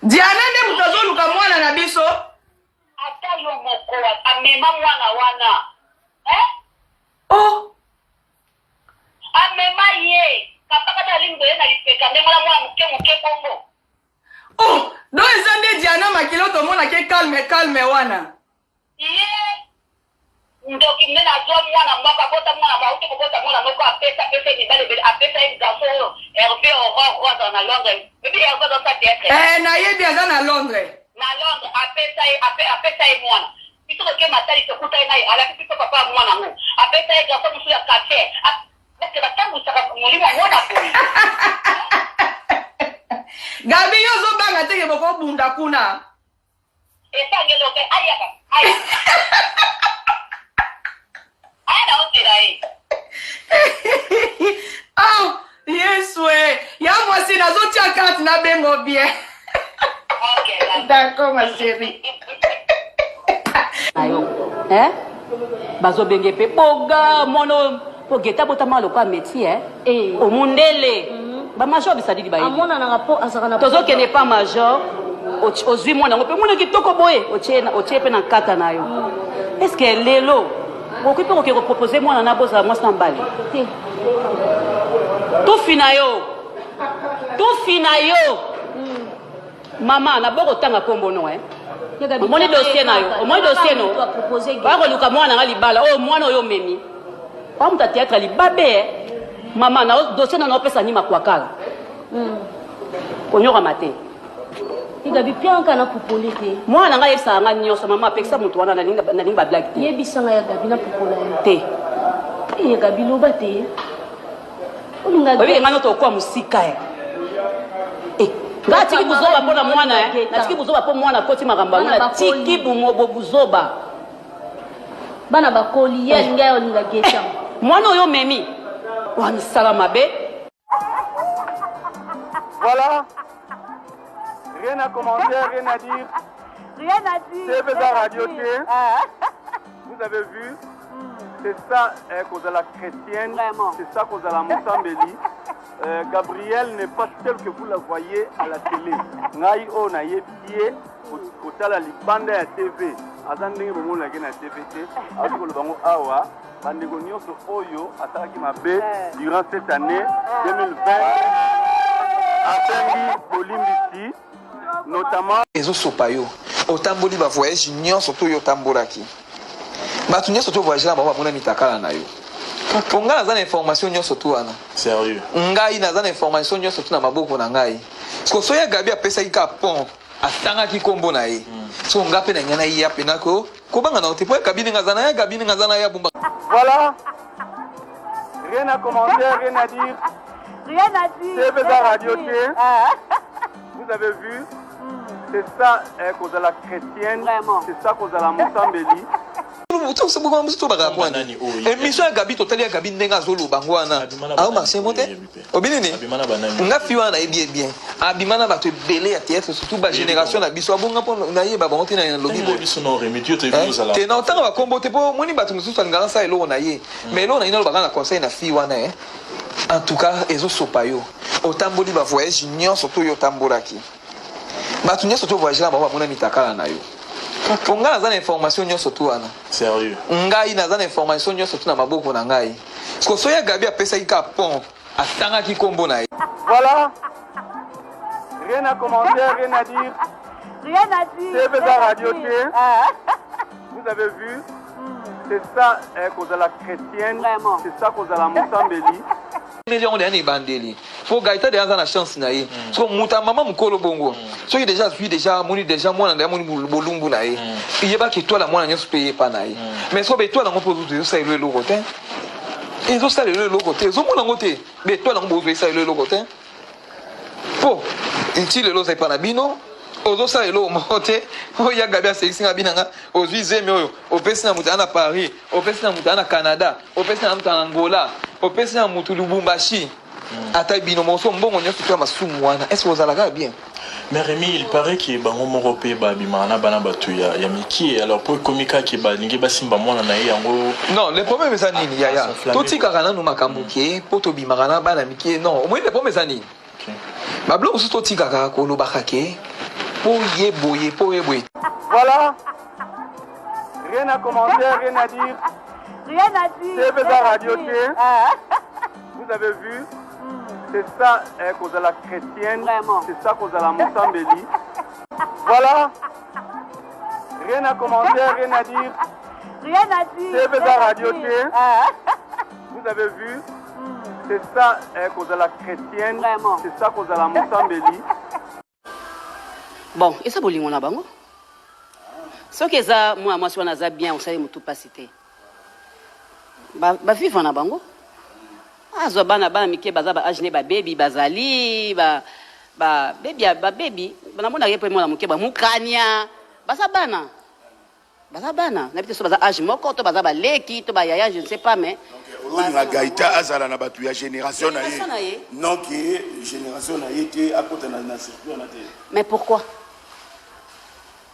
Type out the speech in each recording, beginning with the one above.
Diana nde moto azoluka mwana na biso. Ata yo moko amema mwana wana eh? Oh. Amema ye kapakata alingi boye na lipeka ndenge wana mwana moke moke bongo. Oh, donc eza nde Diana makila tomonaki calme calme wana. Ye ndoki munene azua mwana moko abota mwana moko awuti kobota mwana moko apesa apesa ye mibali ebele apesa ye garçon oyo Herve Aurore oyo azala na Londres oyebi Herve azo sala theatre Eh nayebi aza na Londres. Na Londres apesa ye ape apesa ye mwana biso toke Matadi tokuta ye naye alakisi biso papa ya mwana ngo apesa ye garçon mosusu ya quartier est-ce que batambwisaka molimo ya mwana boye? Gabi yo ozobanga te ke bokobunda kuna? Esangeli oke ayaka aya. Aya na ozela ye. Ah, Yesu eh. Ya mwasi nazotia carte na bengo bien. Okay, d'accord ma chérie. Na yo. Eh? Bazobenge pe boga mwana oyo po geta botama lokola métier eh? Eh. Omundele. Ba major bisadidi bayebi. Amonanaka po azalaka na Tozokende pa major ozwi mwana yango mpe mwana kitoko boye otie mpe na nkata na yo. Est-ce que lelo okoki mpe koke kopropose mwana na bozala mwasi na mobali? Te. Tufi na yo. Tufi na yo. Mama na boko tanga kombo no eh. Omoni dossier na yo, omoni dossier no. Ba koluka mwana nga libala, oyo mwana oyo omemi. Ba muta théâtre libabe eh. Mama na dossier na na opesa ni makwakala. Konyoka te. Gabi pianka na pupoli te. Mwana nga yebisaka nga nyonso mama apekisa moto wana nalingi ba blague te. Yebisa nga ya Gabi na pupola yo. Te. Eh Gabi loba te. Oyebi nga noto okwa mosika eh. Eh, nga atiki buzoba mpo na mwana eh. Natiki buzoba mpo mwana akoti makambo yango natiki buzoba. Bana bakoli ye alingi ayo alinga geta. Mwana oyo omemi wa misala mabe. Voilà. Rien à commenter, rien à dire. Rien à dire. C'est Radio T. Vous avez vu C'est ça eh, kozala chrétienne, c'est ça kozala mosambeli. Gabriel n'est pas tel que vous la voyez à la télé. Ngai oyo nayebi ye kotala libanda ya TV. Aza ndenge bomonaki na TV te. Auti koloba ngo awa bandeko nyonso oyo asalaki mabe durant cette année 2020 asengi bolimbisi notamment Ezo sopa yo. Otamboli ba voyage nionso to yo otambolaki. Batu nionso to voyage na bango bamona mitakala na yo. Po ngai naza na information nionso tout wana. Serieux? Ngai naza na information nionso tout na maboko na ngai. Sikoyo soki ya Gaby apesaki kaka pont atangaki kombo na ye. Sikoyo ngai pe nalingi naya pena ko kobanga na yo te po ya Gaby ndenge aza na ya Gaby ndenge aza na ya bomba. Voilà. Rien à commenter, rien à dire. Rien à dire. C'est la radio T. Vous avez vu C'est ça eh, kozala chrétienne. C'est ça kozala mosambeli. Émission ya Gabi totali ya Gabi ndenge azoloba yango wana azo marche mo te obi nini nga fi wana nayebi ye bien abima na bato ebele ya théâtre surtout ba génération na biso abonga mpo nayeba bango te na lobi boye te na otanga bakombo te mpo omoni bato mosusu alingaka asala eloko na ye mais eloko na ye nalobaka na conseil na fille wana eh. En tout cas ezo sopa yo. Otamboli ba voyage nionso to yo otambolaki. Batu nionso to voyage na bango bamona mitakala na yo. Po ngai naza na information nionso tout wana. Serieux? Ngai naza na information nionso tout na maboko na ngai. Sikoyo soki ya Gaby apesaki kaka pont atangaki kombo na ye. Voilà. Rien à commenter, rien à dire. Rien à dire. C'est la radio T. Vous avez vu C'est ça eh, kozala chrétienne. C'est ça kozala mosambeli. Meli yango deja na ebandeli po Gaëtan deja aza na chance na ye so moto ya mama mokolo bongo soki deja azwi deja amoni deja mwana na ye amoni bolumbu na ye yebaka etoile ya mwana nyonso mpe ye epa na ye mais soki ba etoile yango mpe ozozwa ezosalela yo eloko te ezosalela yo eloko te ozomona yango te ba etoile yango bozwa esalela yo eloko te Po ti lelo oza epa na bino ozosala eloko moko te oyo ya gabi asekisi nga bina nga ozwi zemi oyo opesi na moto aa na paris opesi na moto aa na canada opesi na moto na angola opesi na moto lubumbashi ata bino moko so mbongo nyonso to ya masumu wana est ce que ozalaka bien? Mais Remy, il parait que bango moko pe ba bimaka na bana batu ya mikie alors po ekomi kaka ke balingi basimba mwana na ye yango. Non, le problème eza nini yaya? Totikaka nanu makambo ke po tobimaka na bana mikie non, omoni le problème eza nini? Ba biloko mosusu totikaka kolobaka ke. Mpo ye boye, mpo ye boye. Voilà. Rien à commenter, rien à dire. Rien à dire. TV rien à Radio dire. T. Vous avez vu C'est ça eh, kozala chrétienne. Vraiment. C'est ça kozala mosambeli. Voilà. Rien à commenter, rien à dire. Rien à dire. TV rien à Radio dire. T. Vous avez vu C'est ça eh, kozala chrétienne. Vraiment. C'est ça kozala mosambeli. Bon, eza bolingo na bango. Soki eza mwana mwasi wana aza bien, osali motu mpasi te. Bavivre na bango. Azwa bana bana mike baza ba age ne babebi bazali ba ba bebi ba bebi namonaka ye mpe mwana moke bamukania baza bana baza bana nayebi te so baza age moko to baza baleki to bayaya, je ne sais pas, mais Olinga Gaita azala na bato ya génération na Génération na ye. ye. Non ke génération na ye te, akota na circuit wana te. Mais pourquoi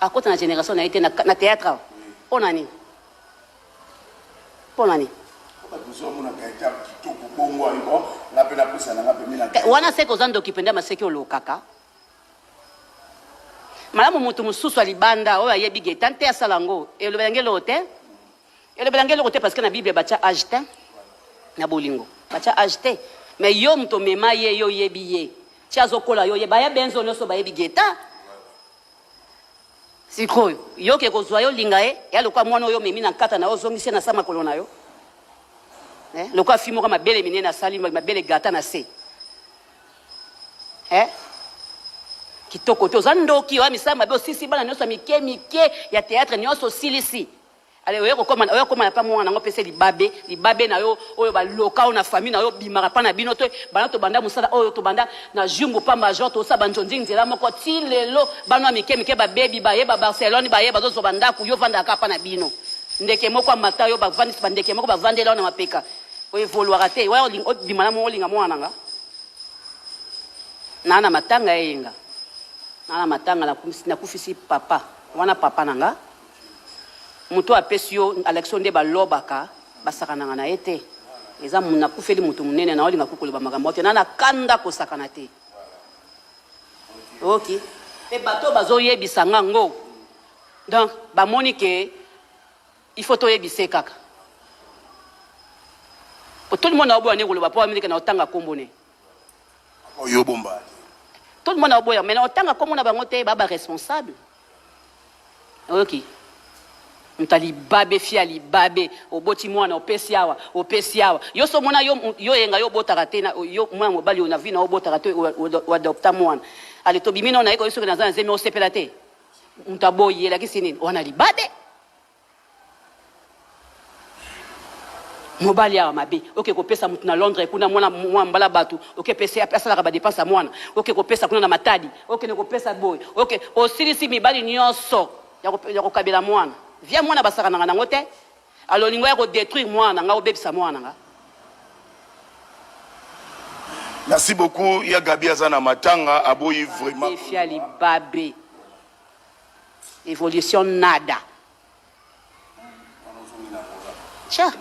akota na génération na ye te na théâtre awa? Mpo na nini? Mpo na nini? Po bato mosusu bamona Gaita kitoko bongo, ayi bon, nga mpe napusa na nga pembeni na Gaita. Wana seke oza ndoki mpenza, maseki olokaka malamu. Moto mosusu ya libanda oyo ayebi Gaëtan te asala yango, elobela nge eloko te, elobela nge eloko te, parce que na Bible batya age te, na bolingo batya age te. Mais yo moto omema ye, yo oyebi ye ti azokola, yo oyeba ya benzo nyonso bayebi Gaëtan. Sikoyo yo ke kozwa yo olinga ye ya lokola mwana oyo omemi na nkata na yo, ozongisi ye na sa makolo na yo, eh? Lokola fi moko mabele minene asali mabele gata na se, eh? Kitoko te, oza ndoki oya misala mabe, osisi bana nyonso ya mike mike ya théâtre nyonso osilisi. Ale oye kokoma, oye kokoma na pa mwana nango, pese libabe, libabe na yo oyo baloka oyo na famille na yo bimaka pa na bino te. Bana tobanda mosala oyo, tobanda na jumbu pa major, tosala banzonzi nzela moko ti lelo. Bana ya mike mike babebi baye ba Barcelone, baye bazozwa bandako, yo vandaka pa na bino. Ndeke moko amata yo, bavandisi bandeke moko bavandela yo na mapeka, oevoluaka te. Oya obima na olinga mwana na nga naa na matanga eyenga naa na matanga nakufisi papa wana, papa na nga. Moto apesi yo alakisi yo nde balobaka, basakanaka na ye te. Eza nakufeli moto monene na olinga koloba makambo te na na kanda, kosakana te. Ok, mpe bato bazoyebisa nga ngo, donc bamoni ke il faut toyebise kaka po tout le monde aoboya nde koloba, po amilike na otanga kombo ne. Oyo bomba. Tout le monde aoboya, mais na otanga kombo na bango te, ba baresponsable. Oyoki moto alibabe, fi alibabe, oboti mwana, opesi awa, opesi awa. Yo so omona yo, yo yenga, yo obotaka te yo mwana mobali oyo na vi na obotaka te, oadopta mwana. Ale tobimi no naye koyo, soki naza na zemi osepela te. Moto aboyi elakisi nini? Wana libabe. Mobali awa mabe, oke kopesa motu na Londres kuna mwana mwa mbala bato, oke pesa asalaka badepense ya mwana, oke kopesa kuna na Matadi, okende kopesa boye, oke osilisi mibali nyonso ya kokabela mwana via mwana, basakanaka nango te. Alo olingo ya kodétruire mwana nga, obebisa mwana nga. Merci beaucoup ya Gabi. Aza na matanga, aboyi vraiment. Efia libabe, évolution nada. Tcha.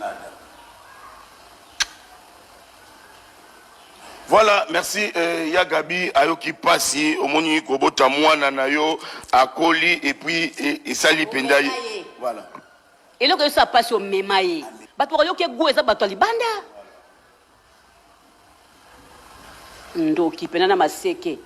Voilà, merci ya Gabi. Ayoki pasi, omoni kobota mwana na yo akoli et puis esali mpenza ye. Voilà. Eloko eyosa pasi, omema ye, bato bakoyoki ego, eza bato ya libanda. Ndoki mpena na maseke.